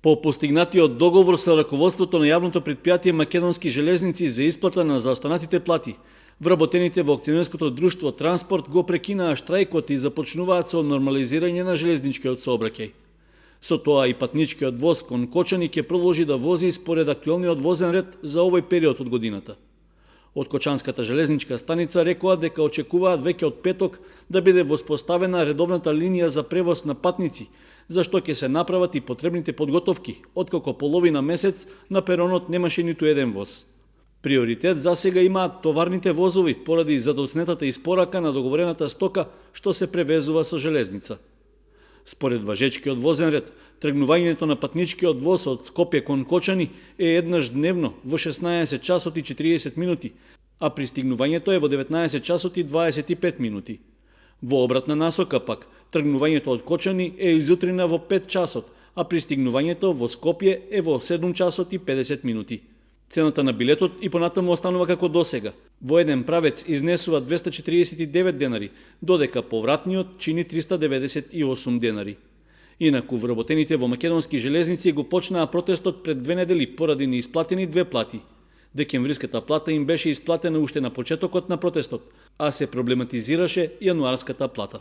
По постигнатиот договор со раководството на јавното претпријатие Македонски железници за исплата на заостанатите плати, вработените во акционерското друштво Транспорт го прекинаа штрајкот и започнуваат со нормализирање на железничкиот сообраќај. Со тоа и патничкиот воз кон Кочани ќе продолжи да вози според актуелниот возен ред за овој период од годината. Од Кочанската железничка станица рекоа дека очекуваат веќе од петок да биде воспоставена редовната линија за превоз на патници, зашто ќе се направат и потребните подготовки, откако половина месец на перонот немаше ниту еден воз. Приоритет засега имаат товарните возови поради задоцнетата испорака на договорената стока што се превезува со железница. Според важечкиот возен ред, тргнувањето на патничкиот воз од Скопје кон Кочани е еднаш дневно во 16 часот и 40 минути, а пристигнувањето е во 19 часот и 25 минути. Во обратна насока пак, тргнувањето од Кочани е изутрина во 5 часот, а пристигнувањето во Скопје е во 7 часот и 50 минути. Цената на билетот и понатаму останува како досега. Во еден правец изнесува 249 денари, додека повратниот чини 398 денари. Инаку вработените во Македонски железници го почнаа протестот пред 2 недели поради неисплатени 2 плати. Декемвриската плата им беше исплатена уште на почетокот на протестот, а се проблематизираше јануарската плата.